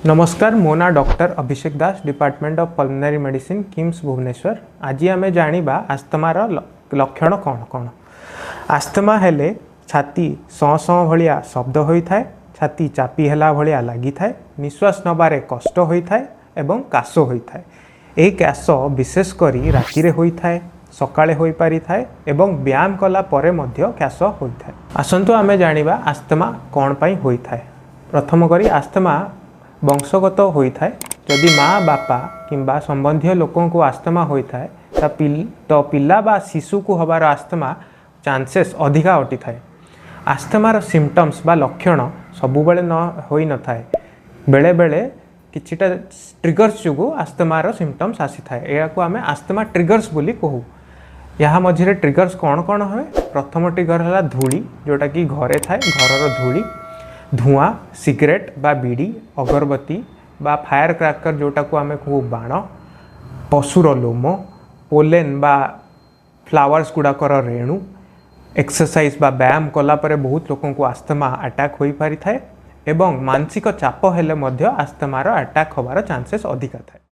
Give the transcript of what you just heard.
ନମସ୍କାର, ମୋ ନାଁ doctor Abhishek Das, department of pulmonary medicine, KIMS Bhubaneswar. ଆଜି ଆମେ ଜାଣିବା ଆସ୍ଥମାର ଲକ୍ଷଣ କ'ଣ କ'ଣ। ଆସ୍ଥମା ହେଲେ ଛାତି ସଁ ସଁ ଭଳିଆ ଶବ୍ଦ ହୋଇଥାଏ, ଛାତି ଚାପି ହେଲା ଭଳିଆ ଲାଗିଥାଏ, ନିଶ୍ୱାସ ନେବାରେ କଷ୍ଟ ହୋଇଥାଏ ଏବଂ କାଶ ହୋଇଥାଏ। ଏହି କାଶ ବିଶେଷ କରି ରାତିରେ ହୋଇଥାଏ, ସକାଳେ ହୋଇପାରିଥାଏ ଏବଂ ବ୍ୟାୟାମ କଲା ପରେ ମଧ୍ୟ କାଶ ହୋଇଥାଏ। ଆସନ୍ତୁ ଆମେ ଜାଣିବା ଆସ୍ଥମା କ'ଣ ପାଇଁ ହୋଇଥାଏ। ପ୍ରଥମ କରି ଆସ୍ଥମା ବଂଶଗତ ହୋଇଥାଏ। ଯଦି ମା, ବାପା କିମ୍ବା ସମ୍ବନ୍ଧୀୟ ଲୋକଙ୍କୁ ଆସ୍ଥମା ହୋଇଥାଏ, ତ ପିଲା ବା ଶିଶୁକୁ ହେବାର ଆସ୍ଥମା ଚାନ୍ସେସ୍ ଅଧିକା ଅଟିଥାଏ। ଆସ୍ଥମାର ସିମ୍ପଟମ୍ସ ବା ଲକ୍ଷଣ ସବୁବେଳେ ନ ହୋଇନଥାଏ। ବେଳେବେଳେ କିଛିଟା ଟ୍ରିଗର୍ସ ଯୋଗୁଁ ଆସ୍ଥମାର ସିମ୍ପଟମ୍ସ ଆସିଥାଏ। ଏହାକୁ ଆମେ ଆସ୍ଥମା ଟ୍ରିଗର୍ସ ବୋଲି କହୁ। ଏହା ମଝିରେ ଟ୍ରିଗର୍ସ କ'ଣ କ'ଣ ହୁଏ? ପ୍ରଥମ ଟ୍ରିଗର ହେଲା ଧୂଳି, ଯେଉଁଟାକି ଘରେ ଥାଏ, ଘରର ଧୂଳି, ଧୂଆଁ, ସିଗାରେଟ୍ ବା ବିଡ଼ି, ଅଗରବତୀ ବା ଫାୟାର କ୍ରାକର, ଯେଉଁଟାକୁ ଆମେ କହୁ ବାଣ, ପଶୁର ଲୋମ, ପୋଲେନ୍ ବା ଫ୍ଲାୱାର୍ସ ଗୁଡ଼ାକର ରେଣୁ, ଏକ୍ସରସାଇଜ୍ ବା ବ୍ୟାୟାମ କଲା ପରେ ବହୁତ ଲୋକଙ୍କୁ ଆସ୍ଥମା ଆଟାକ୍ ହୋଇପାରିଥାଏ ଏବଂ ମାନସିକ ଚାପ ହେଲେ ମଧ୍ୟ ଆସ୍ଥମାର ଆଟାକ୍ ହେବାର ଚାନ୍ସେସ୍ ଅଧିକା ଥାଏ।